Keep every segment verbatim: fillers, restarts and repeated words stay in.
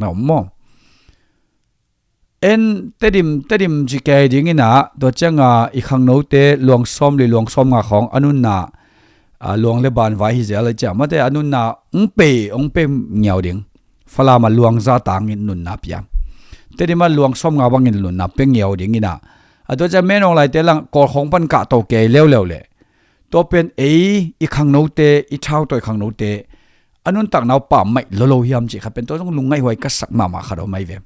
na om maw? En Tedim, Tedim ci kei ding inah, tua cianga i khangnote luang sawm li luang sawm nga khawng a nunna, a, luang le ban vai hi zel a ciah mate a nunna ong pe, ong pe ngiau ding. Falam a luang za tangin nunna pia. Tedim a luang sawm nga bangin nunna pe ngiau ding inah. A tua ciah Menawng laite lang Kawl khawng pan kah to kei leuleu le. Tua pen ei i khangnote, i thau tawi khangnote a nuntakna uh pammaih lolo hiam cih kha pen tua zong lungngaih huai ka sak mahmah khat om ahi ve.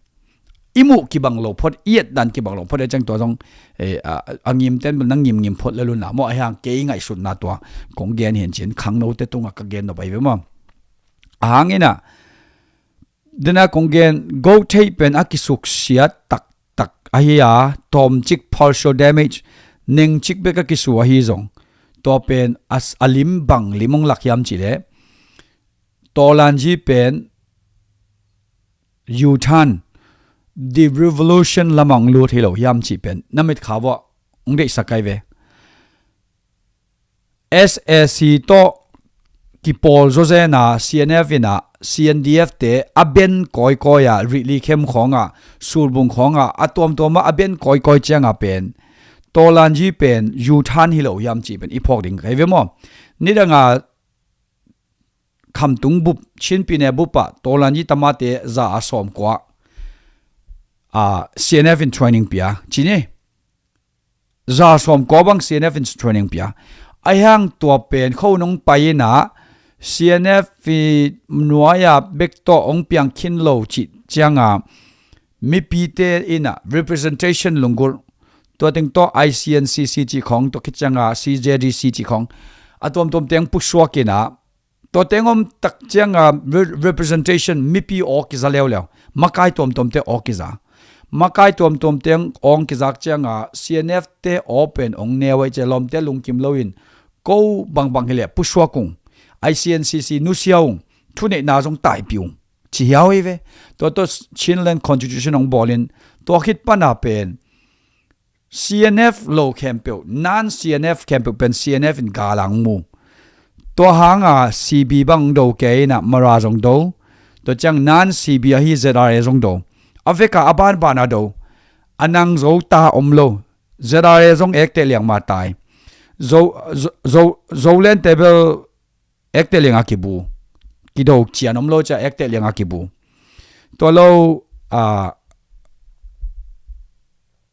I muh kibang lo phot, i etdan kibang lo phot, e ciang tua zong, eh, a, a ngimten bel na ngimngim phot le lunna maw, ahi hang kei ngaihsutna tua kong gen hin cin khangnote tungah ka gen nop ahi ve maw. A hang inah, dena kong gen, go theih pen a kisuksiat taktak ahi a, tawmcik partial damage, nengcik bek a kisu ahi zong, tua pen a, a lim bang lim ong lak hiam cih leh, Tawlanji pen U-turn, de-revolution lamah ong lut hi lo hiam cih pen na mitkha vuah ong deihsak ahi ve. S A C tawh kipawl zawzen a C N F inah C N D F te a ben kawikawi a, Rihli khem khawngah, Surbung khawngah, a tuamtuam ah a ben kawikawi ciangah pen Tawlanji pen U-turn hi lo hiam cih pen i phawk ding ka hi ve maw? Nidangah Khamtung bup, Chin pyine bup ah Tawlanji tamate za a sawmkua, a, C N F in training pia ci ni. Za sawmkua bang C N F in training pia. Ahi hang tua pen kho nong pai inah C N F i nuai-a bek tawh ong piang khin lo cih cianga mipite inah representation lunggulh, tua teng tawh I C N C C cih khawng, tua khit cianga C J D C cih khawng, a tuamtuam teng pusuak inah, tua teng om tak cianga re-, representation mipi aw kiza leuleu, makai tuamtuamte aw kiza. Makai tuamtuam teng awng kizak cianga C N F te aw pen ong neu ahi cia lawmte lungkim loin ko bangbang hileh pusuak ung, I C N C C nusia ung, thuneihna zong taipih ung ci hiau hi ve. Tua tawh Chinland Constitution ong bawlin tua khit pana pen C N F lo khempeuh, non C N F khempeuh pen C N F in galang mu. Tua hanga C B bang do kei inah Mara zong do. Tua ciang non C B ahi Z R A zong do. A veka a banbana do. A nang zo ta om lo. Z R A zong ekte liangma tai. Zo, zo, zo, Zoland table ekte lianga kibu. Kido cian om lo cia ekte lianga kibu. Tua lo, a,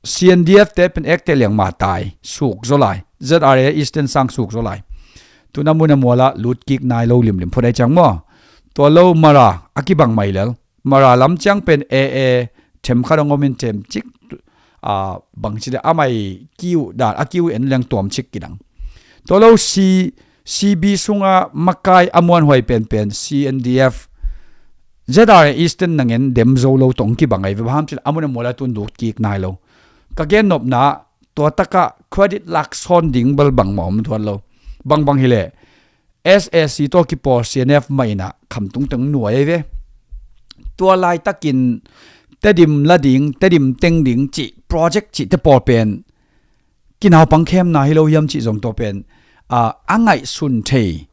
C N D F te pen ekte liangma tai, suk zaw lai. Z R A Eastern sang suk zaw lai. Tuna muna muala lutkik nai lo limlim phot ai ciang maw. Tua lo Mara a kibang mai lel. Mara lam ciang pen A A themkhat ong omin themcik, a, bangci de amai kiu dan, a kiu en leng tuamcik kidang. Tua lo si C B sunga makai a muanhuai penpen C N D F, Z R A Eastern nangen dem zo lo tong kibang ai ve, bang ham cin a mun a mual a tun duk kik nai lo. Ka gen nopna tua taka credit lak sawn ding bal bangmah om tuan lo. Bangbang hileh S A C tawh kipawl C N F mah inah khamtung teng nuai ai ve. Tua laitakin Tedim la ding, Tedim teng ding cih project cih te pawl pen kinaupang khemna hi lo hiam cih zong tua pen, a, a ngaihsun thei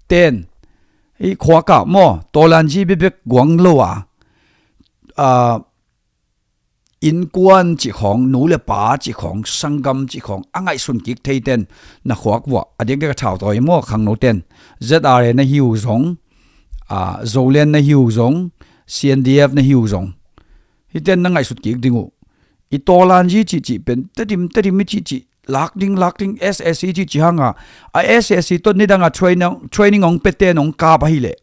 ten, i khuakah maw, tawlanji bebek guang lo a, a, innkuan cih khawng, nu le pa cih khawng, sanggam cih khawng a ngaihsun kik thei ten na khuak vuah a diakdiak a thau tawi maw, khangno ten Z R A na hi uh zong, a, Zoland na hi uh zong, C N D F na hi uh zong, hiten na ngaihsut kik ding uh. I tawlanji cihcih pen Tedim, Tedim i cihcih, lak ding, lak ding, S A C cihcih hanga, a S A C tawh nidanga training, training hong pete nong kap ahileh,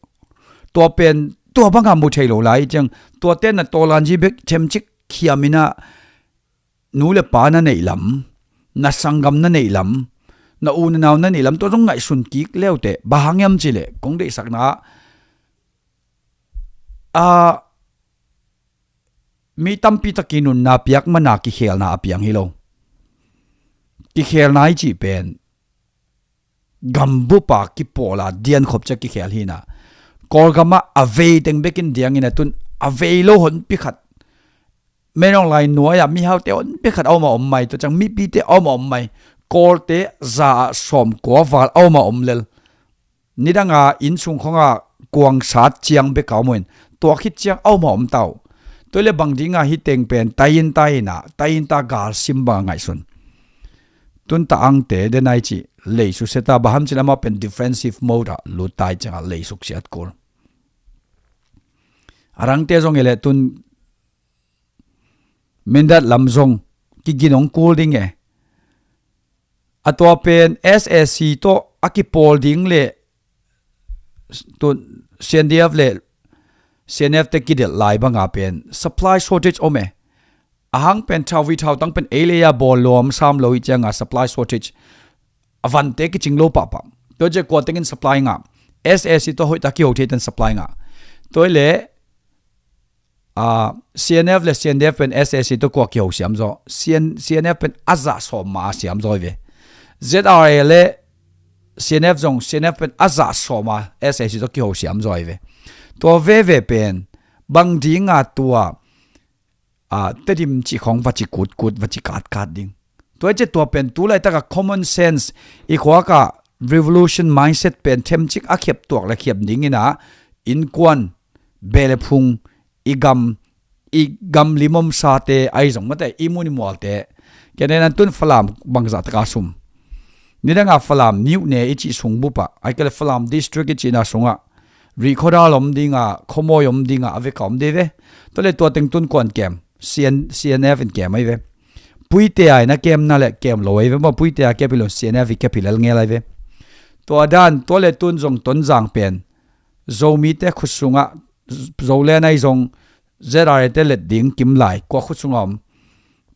tua pen tua banga mu thei lo lai ciang, tua ten na tawlanji bek themcik khiam inah, nu le pa na neih lam, na sanggam na neih lam, na u na nau na neih lam, tua zong ngaihsun kik leute, bang hang hiam cihleh kong deihsakna ah, a, mi tampi taki nunna piak mana kikhelna a piang hi lo. Kikhelna i cih pen gambupa kipawla diankhop cia kikhel hinah, Kawlgamah a vei teng bekin diangin a tun a vei lo honpi khat, Menawng lai nuai-ah mihaute honpi khat a om a om mai, tua ciang mipite a om a om mai, Kawlte za ah sawmkua val a om a om lel. Nidanga innsung khongah kuangsat ciang beka om uh in, tua khit ciang a om a om tau. Tua le bang dinga hi teng pen tai in tai ina, tai in ta gal sim bang a ngaihsun. Tun ta angte denai ci lei susiata baham ci lama pen defensive mode a lut tai cianga lei suksiat kul. A rangte zong ile tun Mindat lam zong kiginong kul ding e. A tua pen S A C tawh a kipawl ding le tun C N D F le C N F te kidelh lai banga pen supply shortage om e. A hang pen thau vi thau tang pen ei leia bawl lawm sam lo i cianga supply shortage a vante kicing lo pahpah. Tua cia kua tengin supply ngah? S A C tawh hoih ta kiho thei ten supply ngah. Tua le uh, C N F le C N D F pen S A C tawh kua kiho siam zaw? C N, C N F pen a zah sawm ma a siam zaw i ve. Z R A le C N F zong, C N F pen a zah sawm a S A C tawh kiho siam zaw i ve. Tua veve pen bang dinga tua uh, Tedim ci khong va ci kutkut, va ci katkat ding. Tua i cia tua pen tu laitaka common sense i khuaka revolution mindset pen themcik a khiap tuak le khiap dingina innkuan beh le phung i gam i gam limom sate ai zong mate i mun i mualte. Kene nan tun Falam bangzah taka sum. Nidanga Falam niuh ne i cih sung bupa ai kele Falam district i cihna sungah Rihkhodal om dinga Khomawi om dinga a veka om dei ve. Tua le tua teng tun kuan kem C N, C N F in kem ai ve. Puite ai na kem na le kem lo ai ve maw, puite a kep hi lo C N F i kep hi lel ngel ai ve. Tua dan tua le tun zong Tonzang pen Zomite khut sungah Zolen ai zong Z R A te let ding kim lai kua khut sungah om.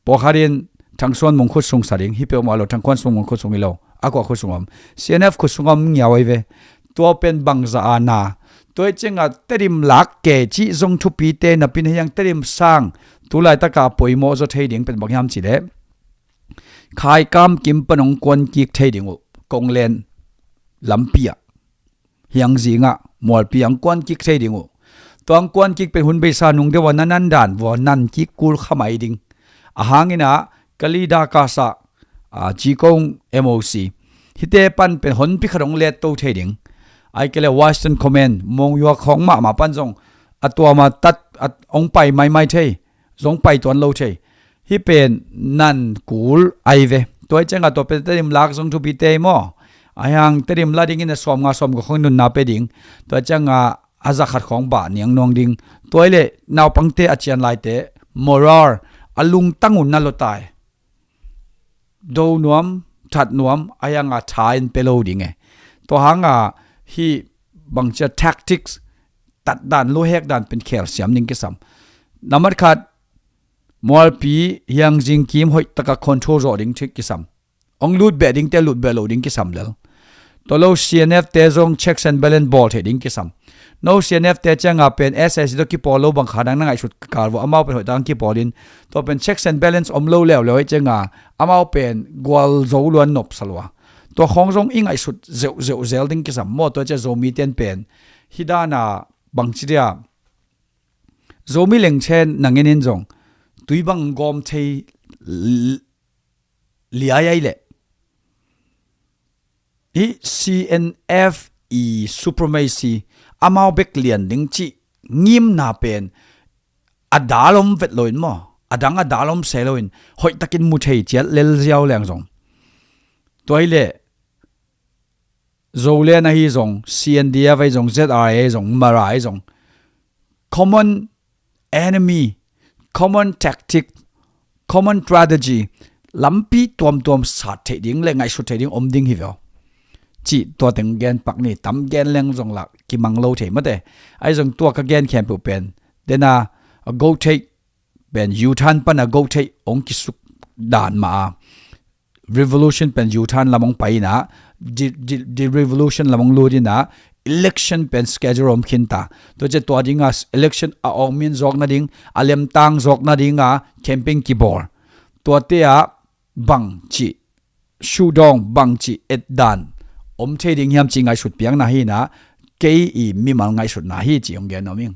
Pawlkhatin Thangsuan Mung khut sung sa ding hi peuhmah lo, Thangsuan Mung khut sung hi lo a kua khut sung om. C N F khut sung om ngiau ai ve. Tua pen bangza a na tua i cianga Tedim lak ke cih zong thupite napin hiang Tedim sang tu laitaka poimawh zaw thei ding pen bang hiam cileh khaikam kim pan hong kuan kik thei ding uh konglen lampi ah hiang zingah mualpi ang kuan kik thei ding uh. Tua ang kuan kik pen hun beisa nung deuh a na nan dan vua nan kik kul khamai ding. A hangina Kalida Kasa, uh, Cikong M O C hite pan pen honpi khat hong let to thei ding. Ai kele Western Command mong yuak hong mahmah pan zong a tuama tat a hong pai maimai thei zong pai tuan lo thei. Hi pen nan kul ai ve. Tua i cianga tua pen Tedim lak zong thupi tei maw? Ai hang Tedim la dingin a sawm nga sawm guk khong nunna pe ding. Tua i cianga a zakhat khong bah niang nuang ding. Tua i le naupangte a cian laite moral a lungtang un na lo tai. Do nuam, that nuam, ai hanga tha in pe lo ding e. Tua hanga hi bangcia tactics tat dan lo hek dan pen khel siam ding kisam. Namat khat mualpi hiang zingkim hoih taka control zawh ding thik kisam. Ong lut beh dingte lut beh lo ding kisam lel. Tua lo C N F te zong checks and balance bawl thei ding kisam. No C N F te cianga pen S A C tawh kipawl lo bang kha dang na ngaihsut kal vua amau pen hoih tang kipawl in tua pen checks and balance om lo leuleu i cianga amau pen gual zo luan nop sa lua. Tua khawng zong i ngaihsut zeuh zeuh zel ding kisam maw tua cia Zomi ten pen hi dana bangci dia Zomi lengchen nangin in zong tui bang gawm thei liai ai leh i C N F i supremacy amau bek lian ding cih ngimna pen a dalom vet loin maw a dang a dalom se loin hoih takin mu thei ciat lel ziau leng zong tua i leh Zolen ahi zong, C N D F ahi zong, Z R A ahi zong, Mara ahi zong. Common enemy, common tactic, common strategy, lampi tuamtuam sat theih ding le ngaihsut theih ding om ding hi veo. Cih tua teng gen pak ni tam gen leng zong lah kimang lo thei mate. Ahi zong tua ka gen khempeuh pen dena a go take pen U-turn pana go take ong kisuk dan ma a revolution pen U-turn lam ong pai ina di, di, di revolution lam ong lut ina election pen schedule om khin ta. Tua cia tua dinga election a ong min zawk nading a lemtang zawk nadinga campaign kibawl. Tuate ah bang cih sudawng bang cih etdan om thei ding hiam cih ngaihsut piakna hi ina kei i mimal ngaihsutna hi cih ong gen om ing.